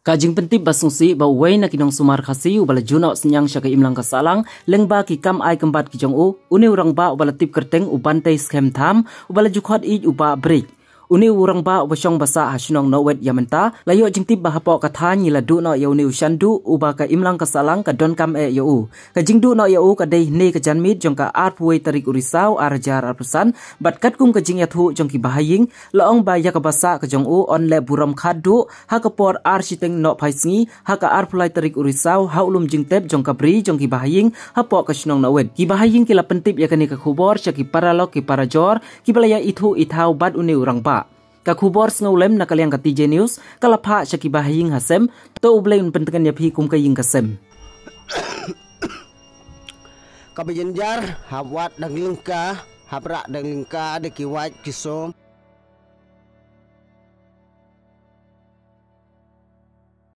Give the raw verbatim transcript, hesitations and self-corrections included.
Ka jingpyntip ba sngewsih ba uwei na ki nongsumar Khasi uba la ju noh synñiang sha ka imlang ka sahlang lyngba ki kam ai kynbat ki jong u, une u rangbah uba la tip kyrteng u Bantei Skhem Tham, uba la ju khot ïeit u Bah Brik. Une u rangbah uba shong ba sah ha shnong Nongwet ïa mynta, la ïoh jingtip ba hapoh ka thaiñ ngi la duh noh ïa une u shandu uba ka imlang ka sahlang ka donkam eh ïa u. Ka jingduh noh ïa u ka dei hynne ka janmiet jong ka arphew wei tarik u Risaw ar hajar arphew san, bad katkum ka jingïathuh jong ki bahaïing, la ong ba ïa kaba sah ka jong u yn leh burom khatduh ha ka por ar shiteng nohphai sngi ha ka arphew lai tarik u Risaw ha u lum jingtep jong ka bri jong ki bahaïing hapoh ka shnong Nongwet. Ki bahaïing ki la pyntip ïa kane ka khubor sha ki paralok ki parajor kiba la ïa ithuh ithaw bad une u rangbah. Ka khubor sngewlem na ka liang ka T J News ka la phah sha ki bahaïing ha sem, to U Blei un pyntngen ïa phi kum ka ïing ka sem. Kaba jynjar, hap wad dang lyngka, hap rah dang lyngka da ki wait ki som.